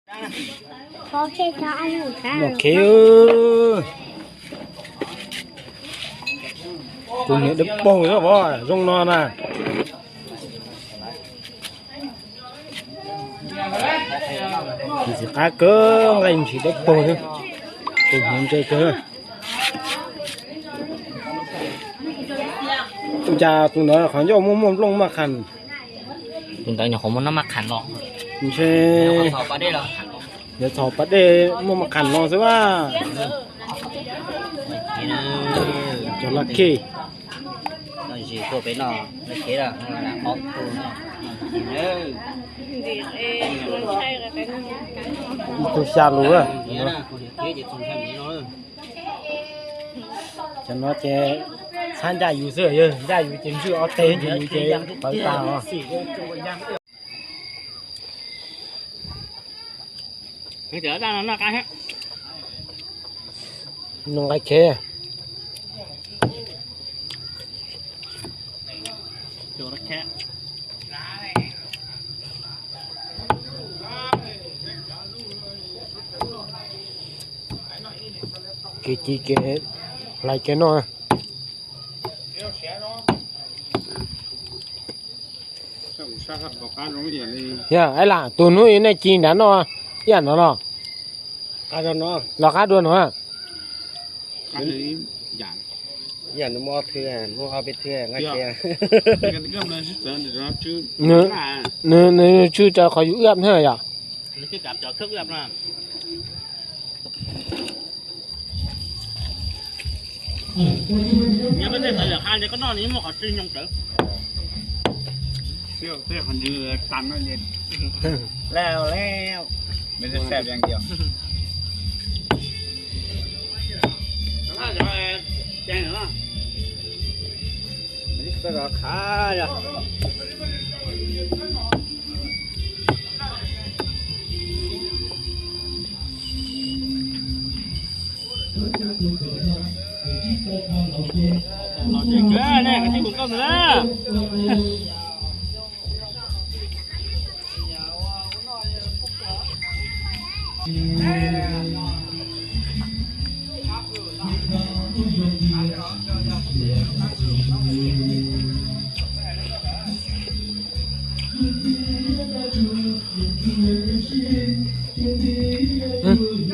Noj khiv, tus niag dawb paug xwb os, zoo no na. Txiv qab kawg, nqaij ntshis dawb paug xwb, tus niag ntse kawg. Ua cas tus ntawd qhov ncauj muaj muaj nplooj maj qham? Tus ntawd nyuam qhuav muaj noj maj qham los. Ntshe yuav txhaum pas dej muaj maj qham los xwb a. Cov laj khej. Ib tug xya lus. Cov no ces txhab ncaj yus xwb, ncaj yus ces ntswj ob teg ces yus ces pawv tag os. Noj nqaij kheb. Kev ci kev hlais kev noj. Yog, ib lam tus hnub nej ci nrad noj ib yam no los? Los qab dua no. Nws tswj rau qhov yus wb thiab yom.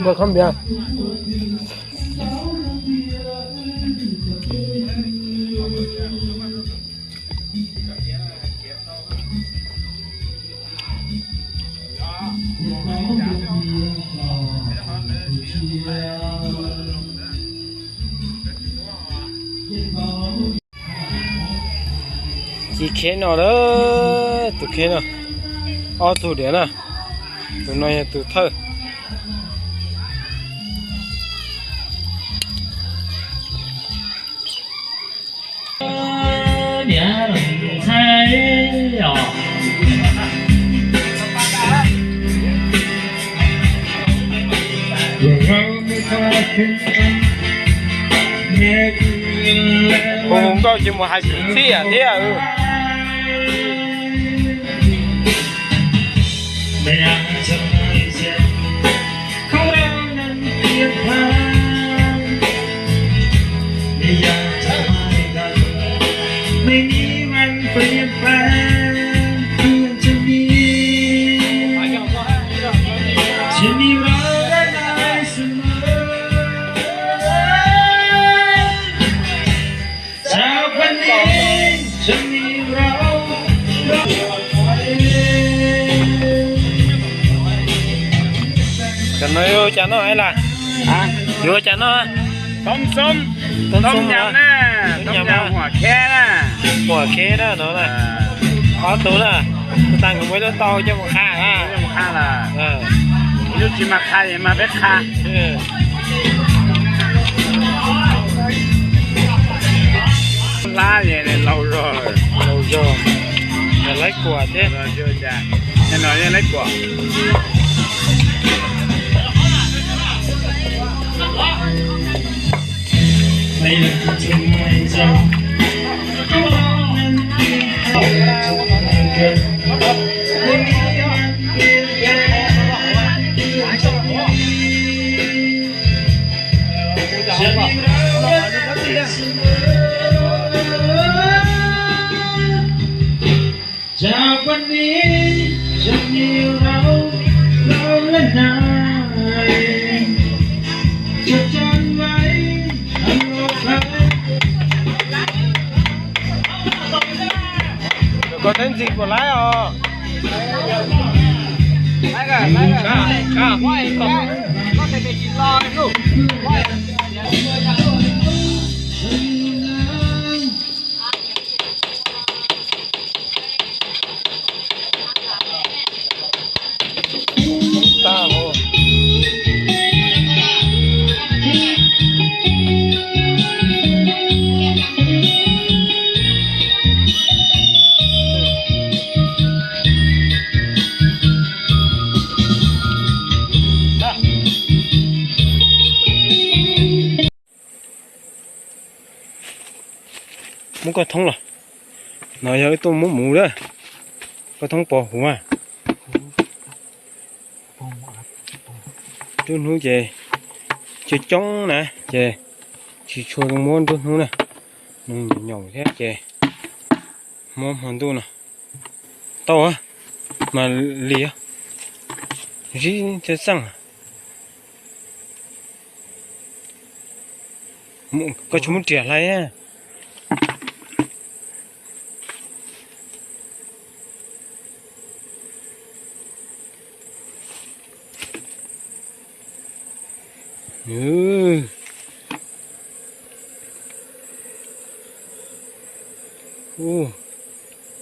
Ua khob npias. Ci kheb no lawm, tus kheb no, ob tug diam na, tus no yog tus thawj. Hu nkauj tsis mus hais kwv txhiaj thiab. Cov no yuav ua cas noj, Ais Las? Yuav ua cas noj? Toob xoob, toob nyam na, toob nyam huam kheb na. Huam kheb na no na. Ob tug na, tus tag nkawd muaj ib lub tau coj mus qha na. Ib lub tsis mas qha, mas peb qha. Hlab laus zog, laus zog, laib kuam thiab. No laib kuam. Koj teb ntxim puas laib os? Muab koj thoob los. No yog wb tuaj muab mus lawm. Koj thoob pos huv mas. Nruab hnub ces coob coob na ces tsis tshua zoo muab nruab hnub na. Nws nyaum nyaum thiab ces muab hmo ntuj no. Tau mas li zib txaj xeej. Koj tsis muab riam hlais na.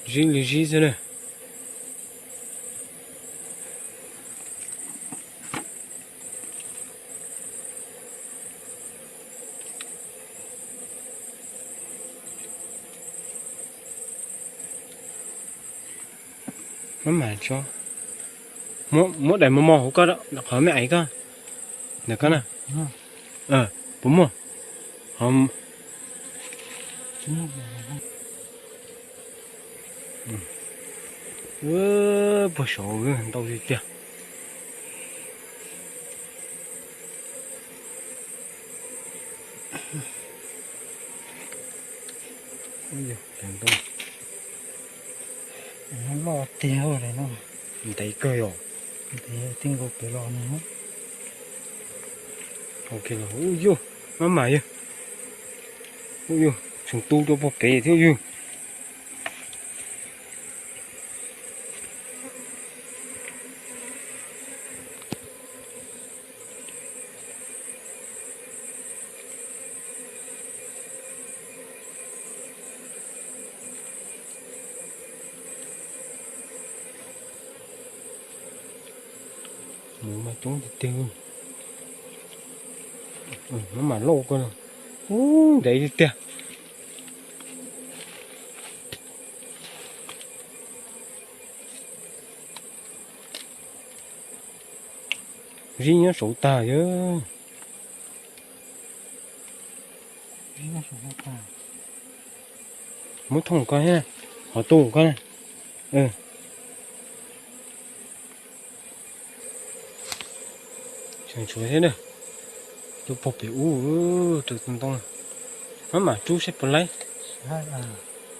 Zib li zib xwb na. Maj mam tso. Muab daim mos mos hauv koj, qhov me aiv koj ntawm koj na. Puas muaj? Puag saud ntau tiag tiag. Loj tiag no. Ntev kawg yom. Ntev, tij nkaus pem los no. Ua yog, maj mam yog. Ua yog, tseem tu rau puag pem thiab yog. Mus mas coob tiag tiag. Maj mam lauj koj. Ub, ntev tiag tiag. Zib nyob saud tag yog. Muab thooj koj thiab, qhov tu koj na. Tseem tshuav thiab na. Tuaj pog pem ub, tus ntoo. Maj mam rub saib puas laib.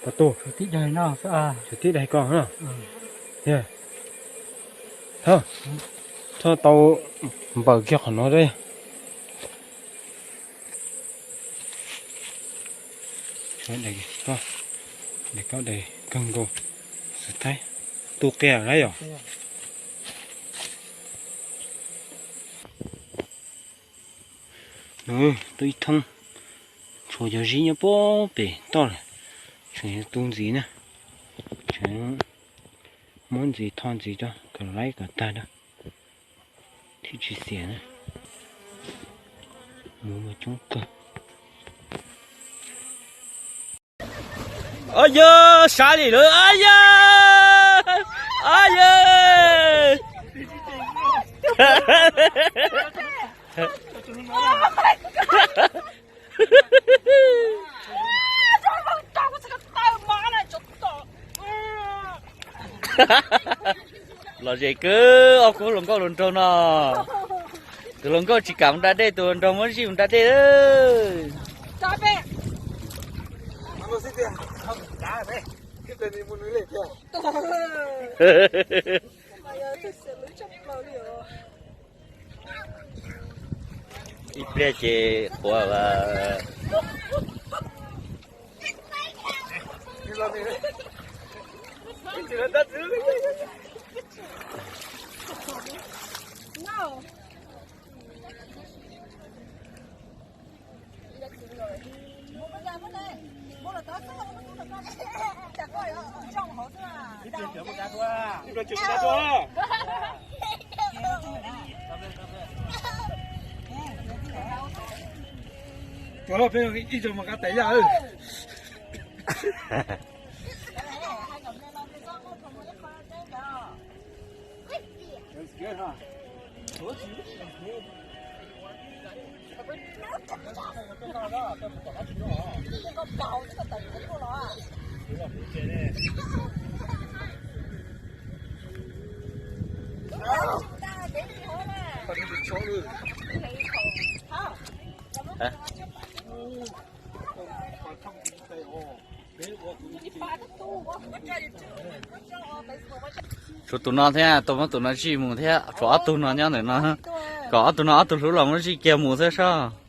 Puas tu? Tshuav tib daig ko na. Thov, thov tau npaws kiag qhov no. Daig ko, daig kawg nkaus. Xav thaib tu qia lawm yom. Nws tu ib thoob, tshuav cov zib nyob puag pem toj lawm. Tseem tu ntxiv na, tseem muab ntxiv tho ntxiv rau kom laib kom tag na, thiaj tsis xiam na. Mus mas coob kawg. Ab yog, sab li lawm, ab yog, ab yog. Lom zem kawg, ob khub hluas nkauj hluas nraug no. Tus hluas nkauj tsis kam mus da dej, tus hluas nraug muab zij mus da dej. Ib pliag ces qhuav. Cov peb ib co mas qab tais yaj. Tshuav tus no thiab, tus muab tus no zij mus thiab, tshuav ob tug no nyob ntawm no. Kom ob tug no ob tug hlub los muab zij kiag mus xwb soj.